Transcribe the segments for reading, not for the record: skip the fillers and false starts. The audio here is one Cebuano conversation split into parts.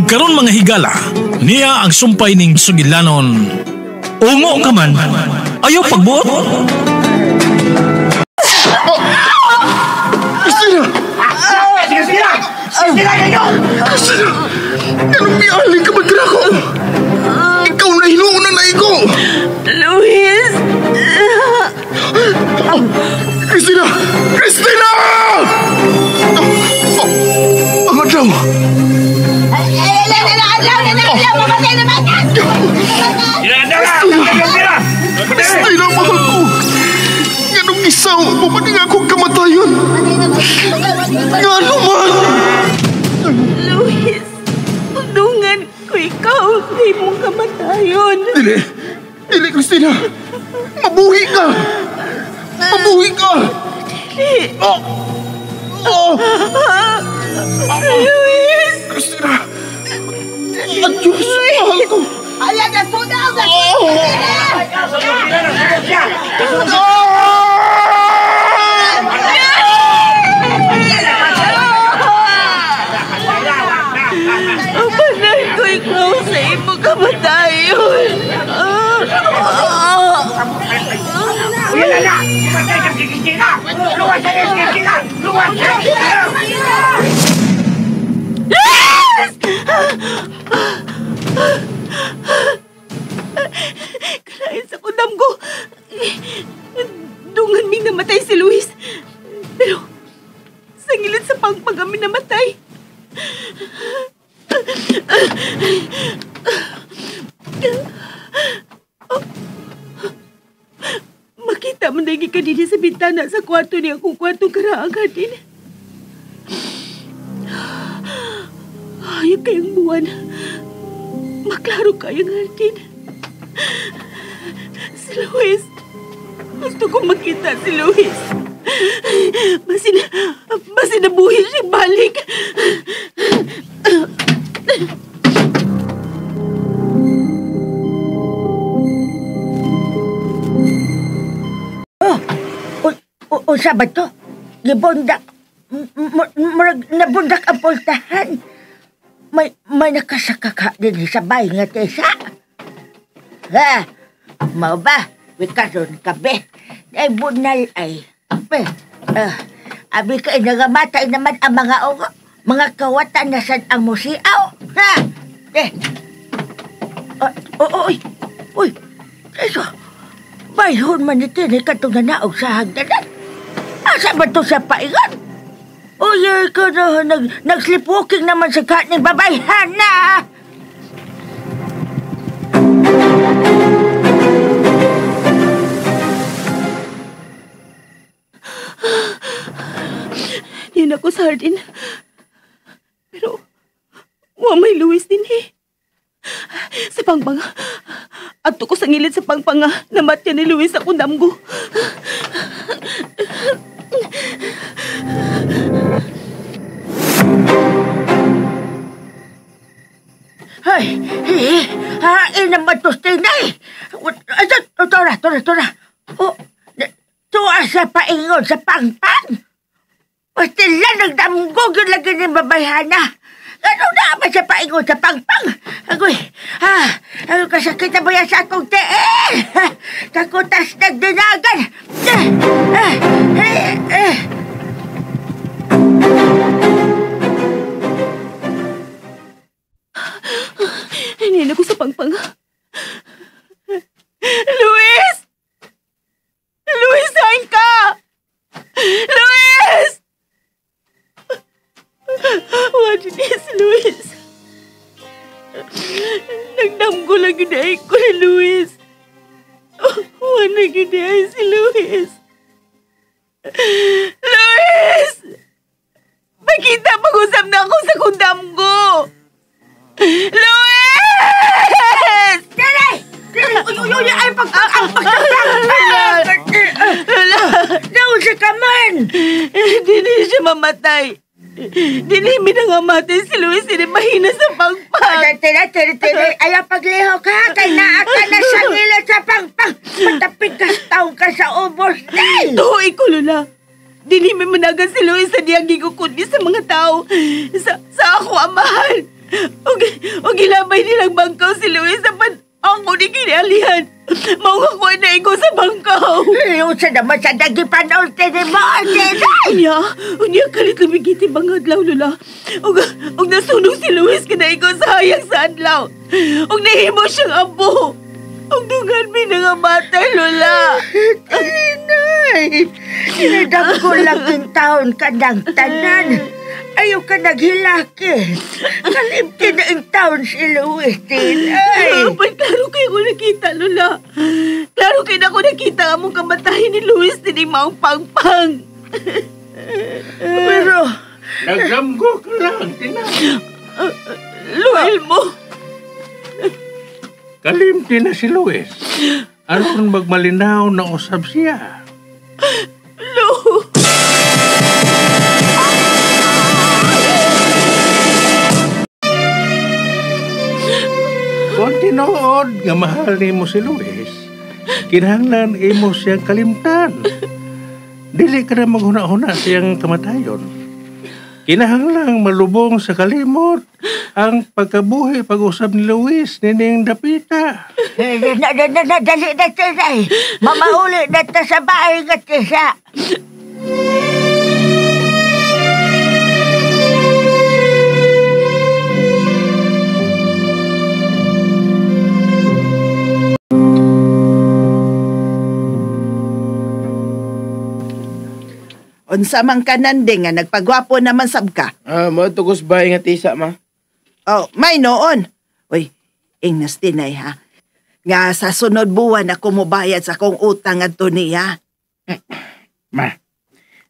Ug karon mga higala, niya ang sumpay ning sugilanon. Ungo ka man, ayaw pagbuot. Christina! Christina! Christina kayo! Christina! Anong mialing ka man ko? Ikaw na hinuuna na ikaw! Luis! Christina! Christina! Ang adlaw! Christina, mahal ko! Ganong isaw, pumating akong kamatayon! Nga naman! Luis, pagdungan ko ikaw sa imong kamatayon. Dili! Dili, Christina! Mabuhi ka! Mabuhi ka! Dili! Oh! Oh! Luis! Christina! Adios, mahal ko! Ayan, nasunaw! Upanan ko ikaw sa imong kamatayon. Yes! Kalain sa kundam ko. Dungan ming namatay si Luis. Pero sangilit sa pangpang kami namatay. Makita man lagi ka din sa bintana sa kwarto niya kung kwarto karaang hardin. Ayaw kayong buwan. Maklaro kayong hardin. Si Luis. Gusto kong makita si Luis. Basin nabuhi siya balik. Oh, usa ba to? Gibundak. Nabundak ang pultahan. May nakasakaka din sa bay nga tesa. Ha? Mao ba? Wikaron kabe. Ay bunal ay. Abi kay nagamatay naman ang mga ugo. Mga kawatan na sad ang musiaw. Ha? Eh. Oy. Uy. Eso. Bayhon man ito ni katong nanaog sa hagdanan. Asa ba to sa paingan? Uy, ikaw na, nag-sleepwalking naman sa kaning babayhan na. Yun ako sa hardin. Pero, wa may Luis din eh. Sa pangpang, ato ko sa ngilid sa pangpang namatya ni Luis sa kundamgo. Ay, hain naman to, Tinay. Tora, tora, tora. Oh, tuwa sa paingon sa pangpang. Pastila, nagdamgog yung lagi ni babayhana. Ano na ba sa paingon sa pangpang? Agoy, ha, ano kasakit na ba yan sa akong tiil? Kakutas nagdinagan. Hinin ako sa pangpang. Luis! Luis, saan ka? Luis! What it is, Luis? Nagdamgo lang yun ay ko ni Luis. Wala yun ay si Luis. Luis! Makita, mag-usap na ako sa kundamgo. Luis! Dali! Uy, uy, uy! Ay, pagpagpagpagpag! Nausa ka man! Hindi siya mamatay. Dili minangamatay si Luis, hindi mahina sa pangpang. Tira, tira, tira. Ayaw paglihok ha. Kay naa ka na sa ngila sa pangpang. Matapig ka sa taong ka sa ubos. Dahil! Tuhoy ko, Lola. Dili may managan si Luis sa diyang gigukundi sa mga tao. Sa ako ang mahal. O gilabay nilang bangkaw si Luis apan ako ni kinialihan. Mao nga ko na ikaw sa bangkaw. Iusa naman sa nagipanulti ni mo, Tinay! Unya, kalit lumigiti bang adlaw, Lola. Og nasunog si Luis kada ikaw sa hayag sa adlaw. Og nahimo siyang abo. Og dungan mi nangamatay, Lola. Tinay! Kinadagko lang yung taon ka ng tanan. Ayaw ka naghilaki. Kalimti na yung taon si Luis, Tinay. But klaro kayo ko nakita, Lola. Klaro kayo na ko nakita ang among kamatahin ni Luis din maong pangpang. Pero... Nagramgo ka lang, Tinay. Luel mo. Kalimti na si Luis. Aron magmalinaw na usab siya. Lu! Kung tinuod nga mahal nimo si Luis, kinahanglan imo siyang kalimtan. Dili ka na maghuna-huna siyang kamatayon. Kinahanglan malubong sa kalimot ang pagkabuhi pag-usab ni Luis nining dapita. Dali na, Tinay. Mamauli na ta sa bahay nga tisa. Unsa man kananding nga nagpagwapo naman sab ka? Mo tugos bay nga tisa ma. Oh, may noon. Uy, ingnas Tinay ha. Nga sa sunod buwan ako mobayad sa akong utang adto niya. Ma,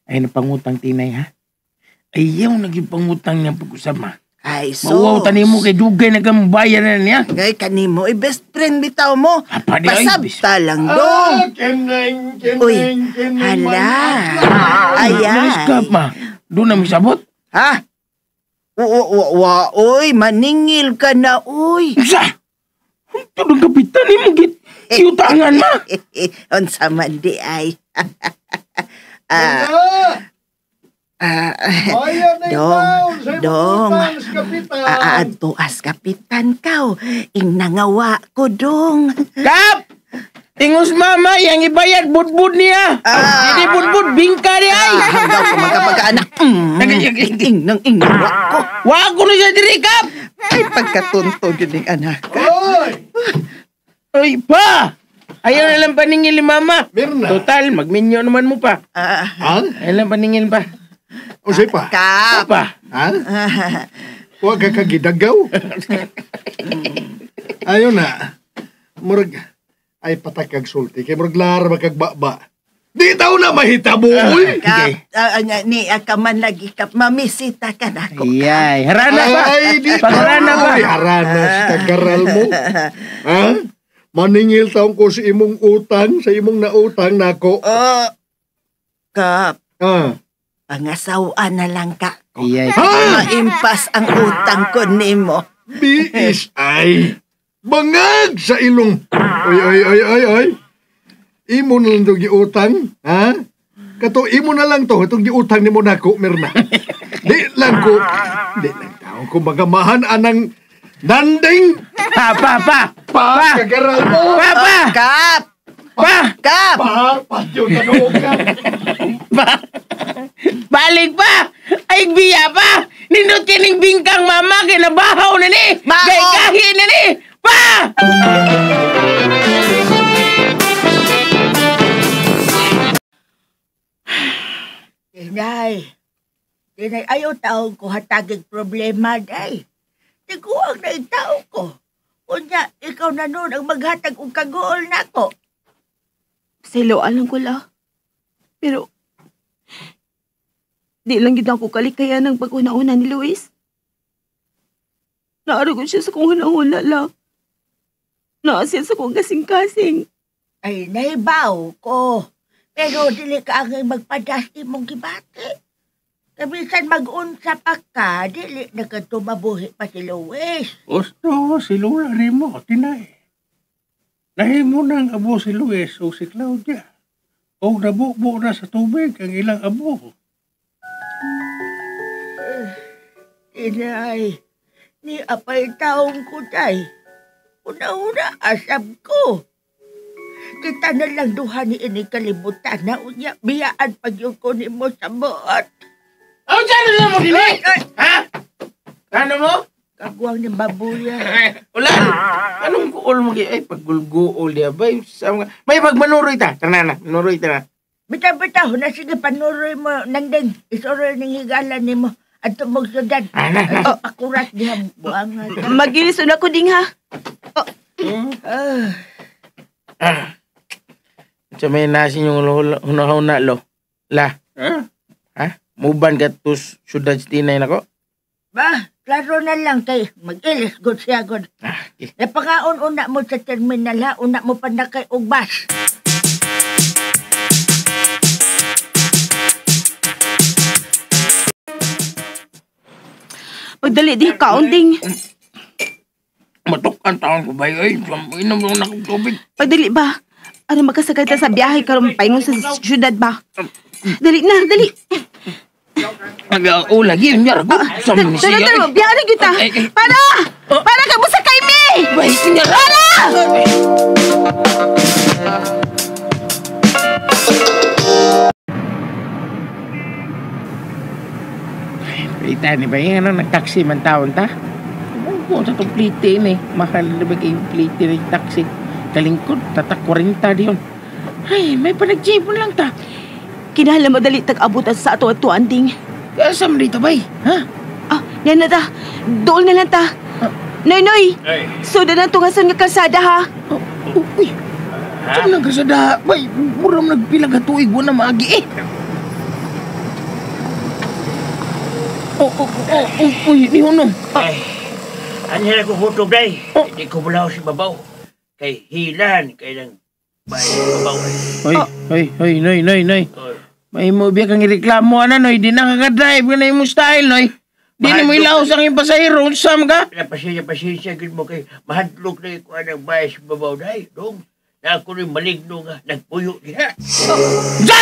ay na pangutang Tinay ha. Ayaw naging pangutang niya pag-usap ma. Ay, sus. Mauwaw tanimo kay dugay na kang bayad na niya. Ngay kanimo, best friend bitaw mo. Pasabta lang dong. Keneng, uy, hala. Ayan. Nice ka, ma. Doon na misabot. Ha? Wa, uy, maningil ka na, uy. Sa? Ito ng kapitan ni mo, iutangan, ma. Unsa man di ay. Dong, aadto as kapitan kaw. Ingnangawa ko, dong. Kap! Tingos mama, yang ibayad, budbud niya. Hindi budbud, bingka niya ay. Hanggaw ko magkapagkaanak. Ingnang ingnangawa ko. Wa ko na siya diri, Kap! Ay, pagkatuntog yun yung anak. Ay, pa! Ayaw na lang paningil ni mama. Mirna. Total, magminyo naman mo pa. Ayaw lang paningil pa. O siya pa? Kap! Pa? Ha? Huwag ka kagidagaw. Ayaw na. Murag, ay patakag sulti. Kay murag lara makagbaba. Di tao na mahitabo, uy! Kap, ni ka man lagi, Kap. Mamisita ka na ako. Iyay, harana ba? Ay, di Pagharana ba? Ay, harana sa kagaral mo. Ha? Maningil taong ko sa imong utang, sa imong nautang nako. Kap. Pangasawaan na lang ka. Iyay. Maimpas ang utang ko nimo. BSI. Bangag sa ilong. Oy, oy, oy, oy, oy. Imo na lang itong giutang. Ha? Kato, imo na lang to. Itong giutang ni mo nako, Mirna. Di lang ko. Di lang taong ko magamahan anang nanding. Pa, pa, pa. Pa, kagaral mo. Pa, pa. Kap. Pa. Kap. Pa, pa, yun, tanong ka. Pa. Balik pa. Ay, biya pa. Nindot kining bingkang mama. Kinabahaw na ni. Mao. Gaygahi na ni. Pa! Tinay. Tinay, ayaw taong ko hatagig problema, day. Tiguang na yung tao ko. Unya, ikaw na nun ang maghatag og kagool na ko. Silo, alam ko la. Pero, di lang gid ako kalikayan ng pag-una-una ni Luis. Naaragon siya sa kong huna-huna la. Naasya sa kong kasing-kasing. Ay, nahibaw ko. Pero dili ka ang magpadas imong gibati. Kabisan mag-unsa pa ka, dili na ka tumabuhi pa si Luis. Gusto si Lola nimo, Tinay. Nahimo nang abo si Luis o si Claudia. O nabubo na sa tubig ang ilang abo. Tinay, Ni apay taong ko, day. Una-una, asam ko. Kita na lang duha ni ini kalibutan na unya biyaan pag ko ni mo sa buot. Ang saan na mo dili? Ha? Ano mo? Kagwang ni babuya. Ulan! Anong guol mo kay? Ay, paggulguol diya ba? May pagmanuroy ta. Tara na, manuroy ta na. Bitaw-bitaw, na sige panuroy mo nandeng. Isuroy ning higalan ni mo. At tumog syudad. Ana, Pakurat diha buangan. Magilison ako ding ha. Ah. Sa may nasin yung hunahuna lo. La. Ha? Ha? Muban ka to syudad sa Tinay nako? Ba, klaro na lang kay mag-ilis gud siya gud. Ah, okay. Napangaon una mo sa terminal ha, una mo pa na kay og bus. Pagdali di kaon ding. Matok ang taon ko ba? Ay, inom lang na akong tubig. Pagdali ba? Ano makasakay ta sa biyahe karon paingon sa syudad ba? Dali na, dali. Nag-o lagi yun yar ko. Sa Tara, mga tara, tara, biyahe na kita. Para! Para kay mo sakay mi! Bay, sinyara! Para! Ita ni ba yung ano, nagtaksi man taon ta? Kung sa itong plite ni, mahal na ba kayong plite ni taxi? Kalingkod, tatak 40 di yun. Ay, may panag-jeepon lang ta. Kinahanglan madali tag-abutan sa ato at tuan ding. Asa man dito, bay? Ha? Ah, yan na ta. Dool na lang ta. Noy, Noy! So, na lang tungasan nga kalsada ha. Oh, uy. Saan lang kasada? Bay, mura mo nagpilang ka tuig, wala maagi eh. Oh, uy, ni Hunong. Ay, ano na ko hutog, day? Oh. Hindi ko mulaw si babaw. Kay hilan, kay nang bay babaw. Hoy, hoy, hoy, Noy, Noy, Noy. Oh. May mo biya kang ireklamo, ana, Noy. Di nakaka-drive ka na yung style, Noy. Di na mo ilaos ang iyong pasahero. Saan ka? Pasensya, gid mo kay mahadlok na ko anang bay si babaw, day. Dong, na ako rin maligno nga, nagpuyo diha. Sa!